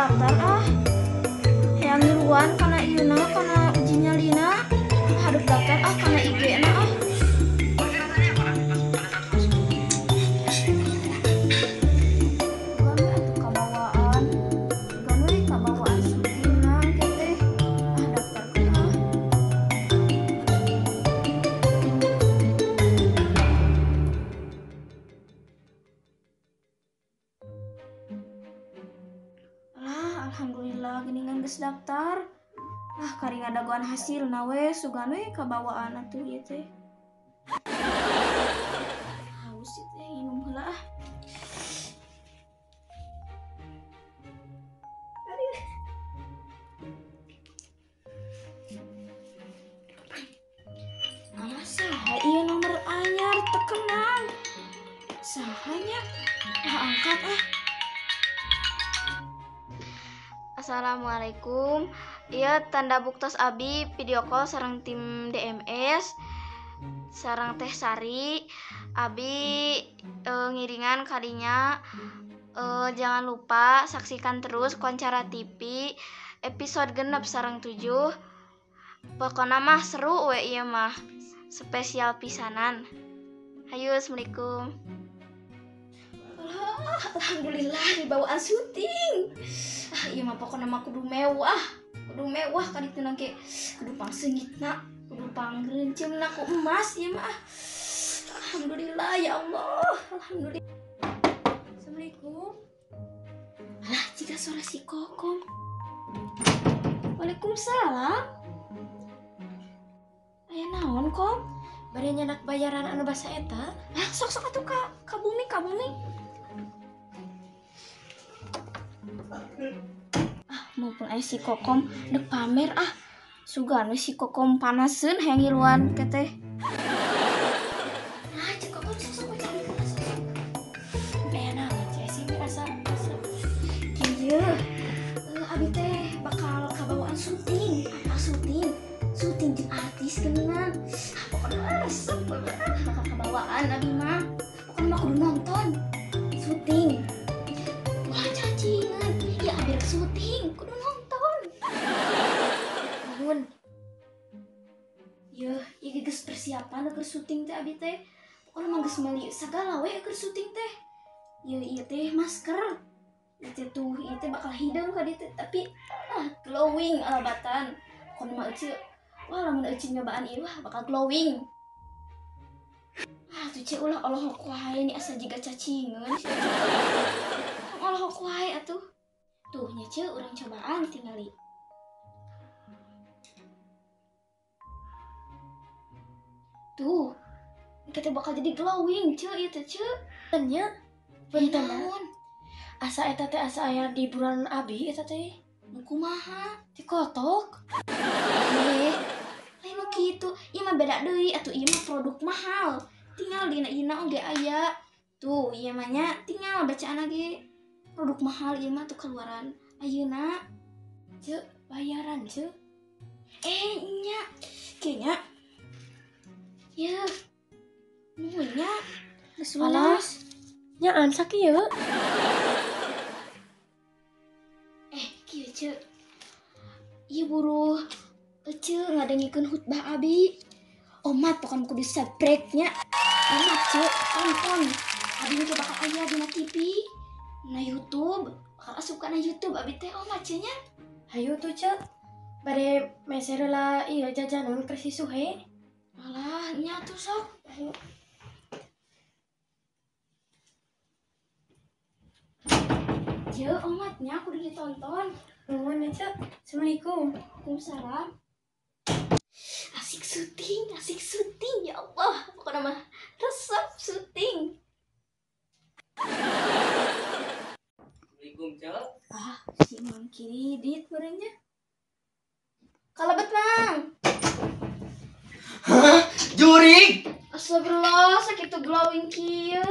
Daftar ah. Hayang ngiluan kana ieuna kana uji nyalina. Hadap daftar ah kana IG-na ah. Sugan we atuh kabawaan. Sugan we kabawaan syutingna engke teh. Ah daftarkeun ah. Lah, alhamdulillah geuningan geus daftar. Ah, kari ngadagoan hasilna we, sugan we kabawaan atuh ieu teh. Haus ieu teh nginum heula ah. Alah, saha ieu nomor anyar teu kenal. Saha nya? Ah, angkat ah. Assalamualaikum. Ieu tanda buktos abi video call sareng tim DMS sareng Teh Sari. Abi ngiringan kadinya. Jangan lupa saksikan terus Koncara TV episode 6 sareng 7. Pokona mah seru we ieu mah. Spesial pisanan. Hayu, assalamualaikum. Alah, alhamdulillah dibawaan syuting. Ah, ieu mah pokona mah kudu mewah. Kudu mewah kaditu nangke kudu pangseungitna, kudu pangreuncemna ku emas ieu mah. Alhamdulillah ya Allah, alhamdulillah. Assalamualaikum. Alah, jika suara si Kokom. Waalaikumsalam. Aya naon, Kom? Bade nyanak bayaran anu basa eta. Ah, sok-sok atuh ka bumi, ka bumi. Ah, mumpung aya si Kokom dek pamer ah. Sugan we si Kokom panaseun hayang ngiluan ke teh. Ah, cek Kokom sok-sok cari sok. Aya naon cek sih asa asa. Kieu. Abi teh bakal kabawaan syuting, apa syuting? Syuting jeung artis geuningan. Ah, pokona resep bakal kabawaan abi mah. Pokona mah kudu nonton syuting. Wah, cacingan. Ya abi rek syuting, kudu nonton. Nuhun. Yeuh, ieu geus persiapan keur syuting teh abi teh. Pokona mah geus meuli sagala we keur syuting teh. Yeuh, ieu teh masker. Ieu teh tuh, ieu teh bakal hideung ka dieu teh, tapi ah glowing alabatan. Pokona mah eceu, wah lamun eceu nyobaan ieu wah bakal glowing. Ah tuh ceu ulah olohok wae ni asa jiga cacingeun si eceu. Olohok wae atuh. Tuh nya ceu urang cobaan tingali. Tuh, kita bakal jadi glowing ceu ieu teh ceu. Nya punten naon? Asa eta teh asa aya di bulan abi eta teh. Nu kumaha? Dikotok. Eh, lain nu kitu. Ieu mah beda deui atuh ieu mah produk mahal. Tinggal dina ieuna oge aya. Tuh, ieu mah nya tinggal bacaan ge. Produk mahal ieu mah tuh keluaran ayeuna. Ceu, bayaran ceu. Eh, nya. Kieu nya. Yeuh. Nuhun nya. Geus lunas. Nyaan sakieu. Eh, kieu ceu. Ieu buruh eceu ngadengikeun khutbah abi. Omat pokona kudu subscribe nya. Omat ceu, tonton. Abi ge bakal aya dina TV, na YouTube, bakal asup kana YouTube abi teh omat ceu nya. Hayu tuh ceu. Bade meser heula ieu jajanan keur si Suhe. Alah, nya atuh sok. Hayu. Ceu, omatnya kudu ditonton. Nuhun ya, Ceu. Assalamualaikum. Waalaikumsalam. Asik syuting ya Allah. Pokoknya mah resep syuting. Assalamualaikum, Ceu. Ah, si Mang Kiridit barengnya. Kalebet, Mang. Hah? Jurig. Astagfirullah, sakitu glowing kieu.